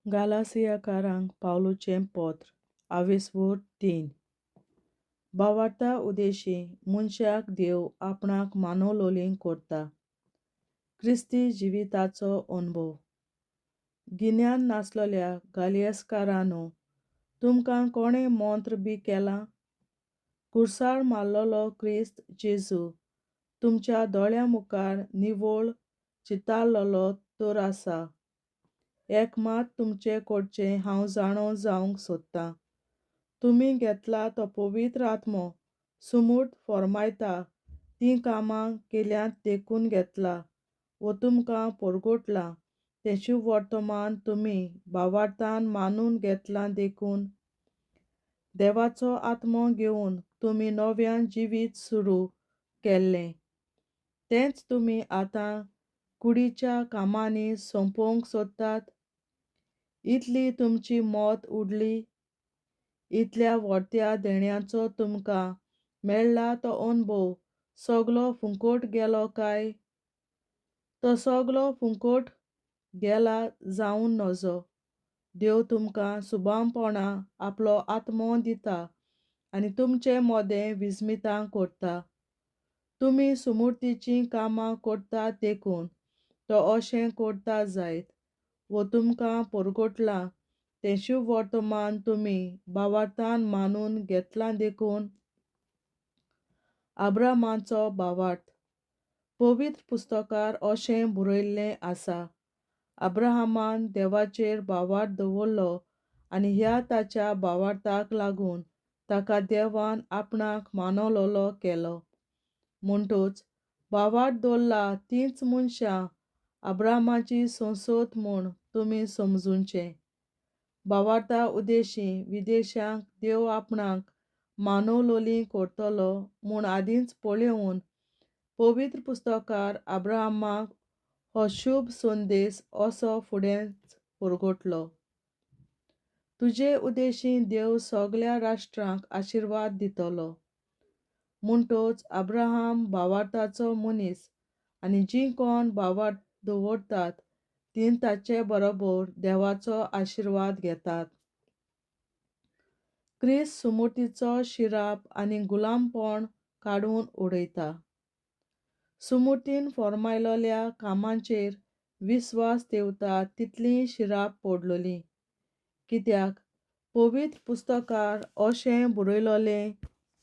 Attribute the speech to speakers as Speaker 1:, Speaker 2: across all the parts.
Speaker 1: गालासियाकारांक पावलूचें पत्र, आवेसवोर 3. भावार्था उदेशी मनशाक देव आपणाक मानवलोलीं करता. क्रिस्ती जिविताचो अणभव. गिन्यान नासलोल्या गालियसकारांनो, तुमकां कोणें मंत्र बी केलां? कुर्सार मारलेलो क्रिस्त जेजू तुमच्या दोळ्यां मुखार निवळ चितारलेलो तर आसा. एक मात तुमचे कडचें हांव जाणो जावंक सोदतां. तुमी घेतला तो पवित्र आत्मो सुमूर्त फर्मायता तीं कामां केल्यांत देखून घेतला वो तुमकां परगटलां तें शुभवर्तमान तुमी भावार्थान मानून घेतलां देखून? देवाचो आत्मो घेवन तुमी नव्यान जिवीत सुरू केल्लें तेंच तुमी आतां कुडीच्या कामांनी सोंपोवंक सोदतात? इतली तुमची मत उडली? इतल्या व्हडत्या देण्याचो तुमकां मेळ्ळा तो अणभव सगलो फुंकट गेलो काय? तो सगलो फुंकट गेला जावन नजो. देव तुमकां सुबामपणा आपलो आत्मो दिता आनी तुमचे मदें विस्मितां करता. तुमी सुमूर्तीचीं कामां करतात देखून तो अशें करता जायत वो तुमकां परगटलां तें शुभवर्तमान तुमी भावार्थान मानून घेतलां देखून? अब्रामाचो भावार्थ. पवित्र पुस्तकार अशें बरयल्लें आसा, अब्राहमान देवाचेर भावार्थ दवरलो आनी ह्या ताच्या भावार्थाक लागून ताका देवान आपणाक मानवलोलो केलो. म्हणटच भावार्थ दवरला तींच मनशां अब्रामाची संसद म्हूण तुमी समजूचें. भावार्था उदेशी विदेशांक देव आपणाक मानवलोली करतलो म्हूण आदींच पळोवन पवित्र पुस्तकार अब्राहमाक हो शुभ संदेश असो फुडेंच परगटलो. तुजे उदेशी देव सगल्या राष्ट्रांक आशिर्वाद दितलो. म्हणटच अब्राहम भावार्थाचो मनीस आनी जीं कोण भावार्थ दवरतात तीं ताचे बरोबर देवाचो आशिर्वाद घेतात. क्रिस्त सुमूर्तीचो शिराप आनी गुलामपण काडून उडयता. सुमूर्तीन फर्मायलोल्या कामांचेर विस्वास ठेवता तितली शिराप पडलोली. कित्याक पवित्र पुस्तकार अशें बरयलोलें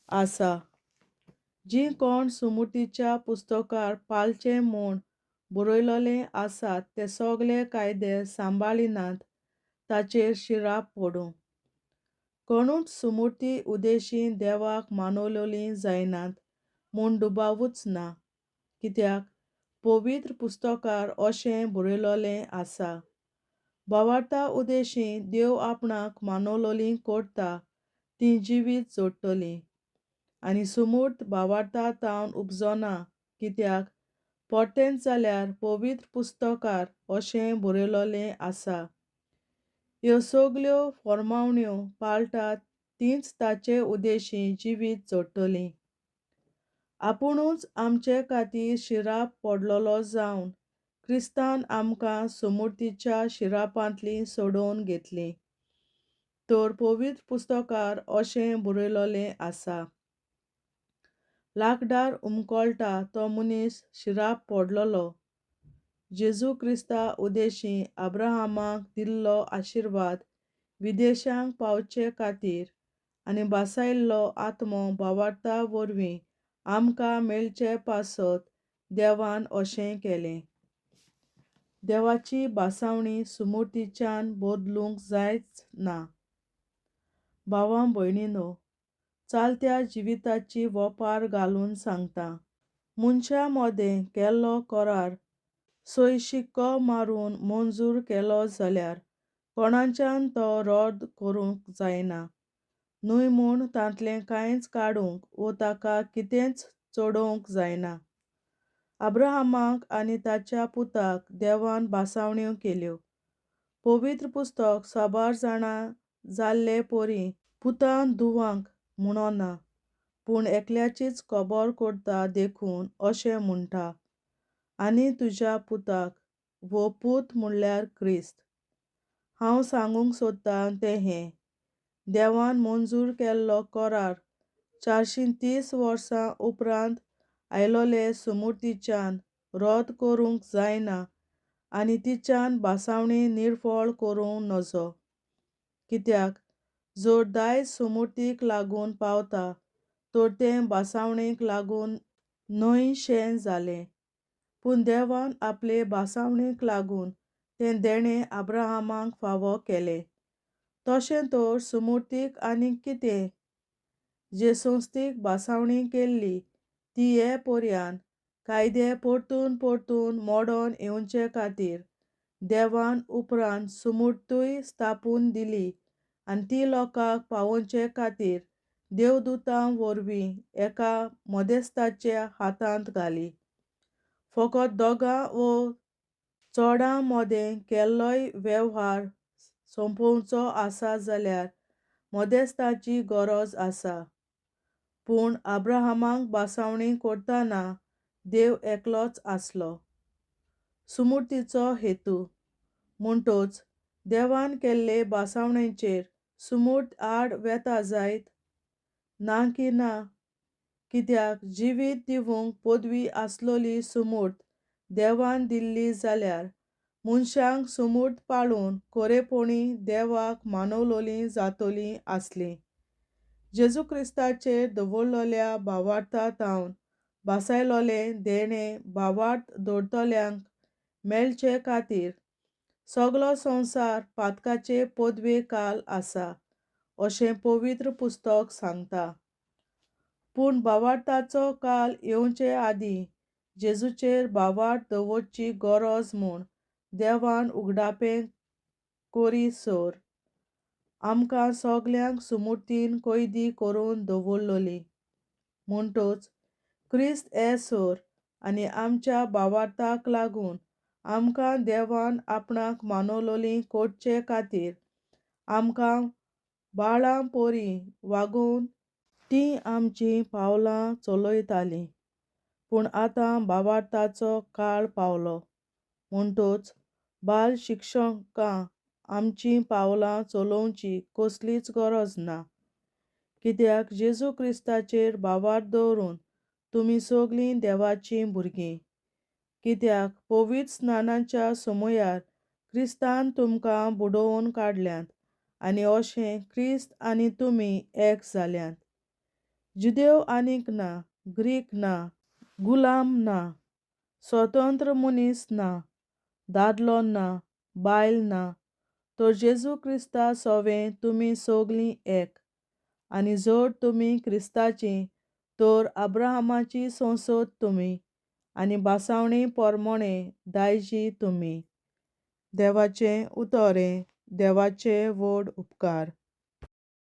Speaker 1: आसा, जीं कोण सुमूर्तीच्या पुस्तकार पाळचें म्हूण बरयलोलें आसात ते सगले कायदे सांबाळिनात ताचेर शिराप पडूं. कोणूच सुमूर्ती उदेशी देवाक मानवलोली जायनात म्हूण दुबावूच ना. कित्याक पवित्र पुस्तकार अशें बरयलोलें आसा, भावार्था उदेशी देव आपणाक मानवलोली करता तीं जिवीत जोडटलीं. आनी सुमूर्त भावार्था तावन उपजना. कित्याक परतेंच जाल्यार पवित्र पुस्तकार अशें बरयलोलें आसा, ह्यो सगल्यो फर्मावण्यो पाळटात तींच ताचे उदेशी जिवीत जोडटलीं. आपुणूच आमचे खातीर शिराप पडलेलो जावन क्रिस्तान आमकां सुमूर्तीच्या शिरापांतली सोडोवन घेतली. तर पवित्र पुस्तकार अशें बरयलोलें आसा, लाकडार उमकळटा तो मनीस शिराप पडलेलो. जेजू क्रिस्ता उदेशी अब्राहमाक दिल्लो आशिर्वाद विदेशांक पावचे खातीर आनी भासायल्लो आत्मो भावार्था वरवीं आमकां मेळचे पासत देवान अशें केलें. देवाची भासावणी सुमूर्तीच्यान बदलूंक जायच ना. भावां भयणीनो, चालत्या जिविताची वोपार घालून सांगता. मनशा मदें केल्लो करार सय शिक्को मारून मंजूर केलो जाल्यार कोणाच्यान तो रद्द करूंक जायना न्हय म्हूण तांतलें कांयच काडूंक वो ताका कितेंच चडोवंक जायना. अब्राहमाक आनी ताच्या पुताक देवान भासावण्यो केल्यो. पवित्र पुस्तक साबार जाणां जाल्ले परी पुतान धुवांक म्हणना, पूण एकल्याचीच खबर करता देखून अशें म्हणटा, आनी तुज्या पुताक, वो पूत म्हणल्यार क्रिस्त. हांव सांगूंक सोदतां तें हें, देवान मंजूर केल्लो करार 430 वर्सां उपरांत आयलोले सुमुर्तीच्यान रद्द करूंक जायना आनी तिच्यान भासावणी निर्फळ करूंक नजो. कित्याक जर दायज सुमुर्तीक लागून पावता तर तें भासावणेक लागून न्हय शें जालें. पूण देवान आपले भासावणेक लागून तें देणें अब्राहामाक फावो केलें. तशें तर सुमुर्तीक आनीक कितें? जे संस्थेक भासावणी केल्ली ती हे पर्यान कायदे परतून परतून मोडून येवचे खातीर देवान उपरांत सुमुर्तूय स्थापून दिली आनी ती लोकांक पावोवचे खातीर देवदुतां वरवीं एका मदेस्ताच्या हातांत घाली. फकत दोगां वो चोडां मदें केल्लोय वेव्हार सोंपोवचो आसा जाल्यार मदेस्ताची गरज आसा. पूण अब्राहमाक भासावणी करतना देव एकलोच आसलो. सुमुर्तीचो हेतू. म्हणटच देवान केल्ले भासावणेचेर सुमूर्त आड वेता जायत? ना की ना. कित्याक जिवीत दिवंक पदवी आसलोली सुमूर्त देवान दिल्ली जाल्यार मनशांक सुमूर्त पाळून खरेपणी देवाक मानवलोली जातली आसली. जेजू क्रिस्ताचेर दवरलेल्या भावार्था थावन भासायलोलें देणें भावार्थ दवरतल्यांक मेळचे खातीर सगलो संवसार पातकाचे पदवे काल आसा अशें पवित्र पुस्तक सांगता. पूण भावार्थाचो काल येवचे आदीं जेजूचेर भावार्थ दवरची गरज म्हूण देवान उगडापें करीसर आमकां सगल्यांक सुमुर्तीन कैदी करून दवरलोली. म्हणटच क्रिस्त येसर आनी आमच्या भावार्थाक लागून आमकां देवान आपणाक मानवलोली करचे खातीर आमकां बाळां परी वागोवन तीं आमचीं पावलां चलयतालीं. पूण आतां भावार्थाचो काळ पावलो. म्हणटच बाल शिक्षकां आमचीं पावलां चलोवची कसलीच गरज ना. कित्याक जेजू क्रिस्ताचेर भावार्थ दवरून तुमी सगलीं देवाचीं भुरगीं. कित्याक पवित्र स्नानाच्या समयार क्रिस्तान तुमकां बुडोवन काडल्यात आनी अशें क्रिस्त आनी तुमी एक जाल्यात. जुदेव आनीक ना, ग्रीक ना, गुलाम ना, स्वतंत्र मनीस ना, दादलो ना, बायल ना, तर जेजू क्रिस्ता सोवें तुमी सगलीं एक. आनी जर तुमी क्रिस्ताची तर अब्राहमाची संसद तुमी आनी भासावणी पोरमोणे दायजी तुमी. देवाचें उतर हें देवाचे व्हड उपकार.